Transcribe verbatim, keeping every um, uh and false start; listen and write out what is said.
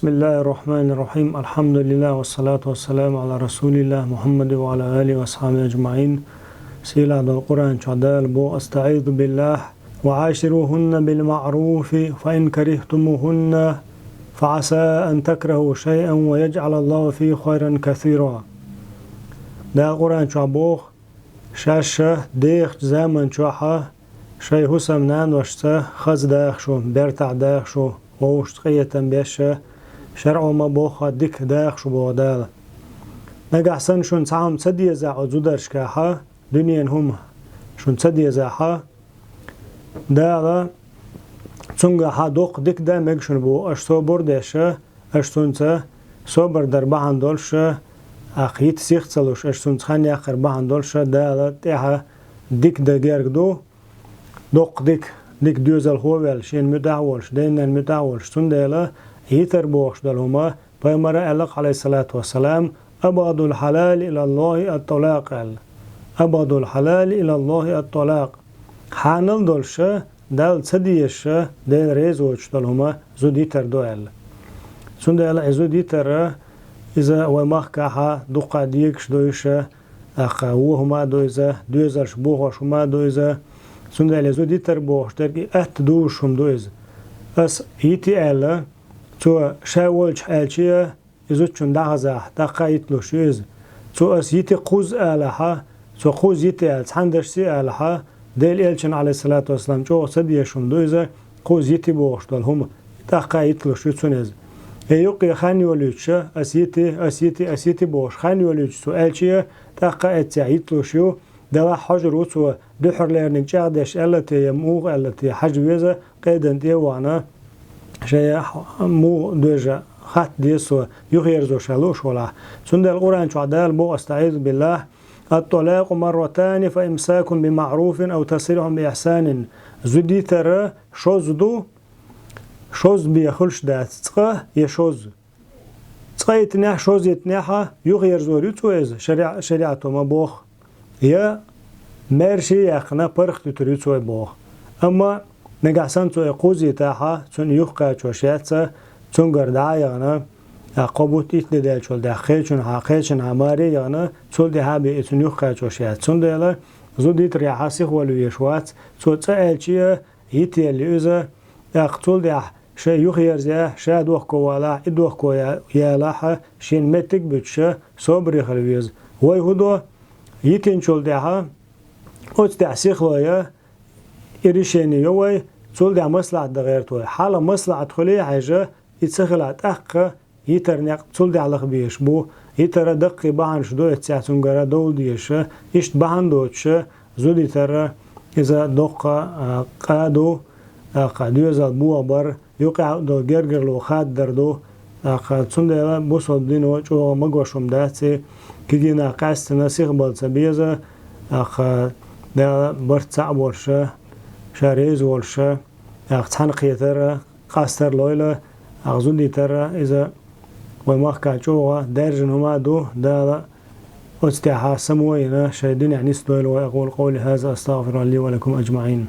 بسم الله الرحمن الرحيم. الحمد لله والصلاة والسلام على رسول الله محمد وعلى آله وأصحابه أجمعين. Сийлахь долу Къуръан чохь Дала боху: أستعيذ بالله: وعاشروهن بالمعروف فإن كرهتموهن فعسى أن تكرهوا شيئا ويجعل الله فيه خيرا كثيرا. Дала Къуръан чохь боху: шаьш дехачу заман чохь шайн хӀусамнаношца хаза даха шу, бертахь даха шу, вовшашца къинхетам беш, шарӀо ма-боххара дика даха шу, боху Дала. Нагахь санна шуна цхьа хӀума ца дезахь оцу зударшкахь, дуьненан хӀума шуна ца дезахь, Дала цуьнгахь доккха дика дан мега шуна, боху, аша собар деш, аша цуьнца собар дар бахьана долуш, тӀаккха йита сих ца луш, аша цуьнца хан яккхар бахьана долуш Дала тӀаьхьа дика дан герга ду. Доккха дика, дика доьзалхо а ваьлла, шена муьтӀахь а волуш, ден-ненан муьтӀахь а волуш. Цундела йитар бохуш долу хӀума, пайхамара аьлла-кх, عليه الصلاة والسلام: أبغض الحلال إلى الله الطلاق, аьлла. أبغض الحلال إلى الله الطلاق. Хьанал долуш, Далла ца дезаш, Дела реза воцуш долу хӀума зуда йитар ду, аьлла. Цундела и зуда йитар, иза вайн махкахь дуккха дегаш ду уьш, тӀаккха вон хӀума а ду иза, доьзалш бохош хӀума а ду иза. Цундела и зуда йитар бохуш дерг и атта дузуш хӀума ду иза. Ас йити аьлла, цо ша волчохь аьлча а, и зудчунна дӀахазахь, тӀаккха а йиталуш ю иза. Цо ас йити кхузза алахь, цо кхузза йити аьлла, цхьана дашца а алахь, Делан Элчанна, عليه الصلاة والسلام, чӀогӀа ца дезаш хӀума ду иза, кхузза йити бохуш долу хӀума, тӀаккха а йиталуш ю цунна иза. И юккъе хан йолуьйтуш, ас йити, ас йити, ас йити бохуш хан йолуьйтуш цо аьлча а, тӀаккха а эццехь йиталуш ю, делахь хьожур ву цо, дуьххьарлерниг чӀагӀдеш аьлла те я муха аьлла те хьажа веза, къедан тӀе а вахана, шайн муха доьжа хатта деза цо, юхаерзо ша лууш волахь. Цундела Къуръан чохь Дала боху: أستعيذ بالله: الطلاق مرتان فإمساك بمعروف أو تسريح بإحسان. Зуда йитар шозза ду, шозза бен хуьлуш дац, цкъа я шозза. Цкъа йитинехь, шозза йитинехь, юхаерзор ю цо иза, шариӀ-, шариӀато ма-бохху. Я маьрша а яьккхина, паргӀатдуьтур ю цо и, боху. Амма нагахь санна цо и кхузза йитахь, цунна юхакхачош яц, цуьнгара дӀа а яхана, тӀаккха кхо бутт итт де даьллачул тӀаьхьа кхечунхьа, кхечунхьа маре а яхана, цул тӀаьхьа бен и цунна юхакхачош яц. Цундела зуда йитарехь сихвала везаш вац, цо цкъа аьлча а, йитаелла ю иза, тӀаккха цул тӀаьхьа ша юхаерза, ша дохко валахь, и дохко я-, ялахь, шена меттиг а буьтуш, собаре хила веза. Вай хӀун до, йитинчул тӀаьхьа, оцу тӀехь сихло я, и решение йо вай, цул тӀаьхьа маслахьат дан гӀерта вай. Хьалха маслахьат хуьлий хьаьжа, и ца хилахь, тӀаккха йитар некъ цул тӀаьхьа лаха безаш бу. Йитара даккхий бахьанаш ду эццехь цуьнгара довла дезаш. Иштта бахьана доцуш, зуда йитар иза доккха, а, къа ду, тӀаккха доьзал бохабар, юкъахь долу гергарло хаддар ду. ТӀаккха цундела бусалба дино чӀогӀа магош хӀума дац и, кегий нах къаьстина сихбала ца беза, тӀаккха Дала барт цхьаъ болуш, ша реза волуш, тӀаккха цхьаьна кхетар, къастар лойла, тӀаккха зуда йитар, иза вайн махкахь чӀогӀа даьржина хӀума а ду, Дала оцу тӀехь само а йина, шайн динехь нисдойла вай. أقول قولي هذا أستغفر الله لي ولكم أجمعين.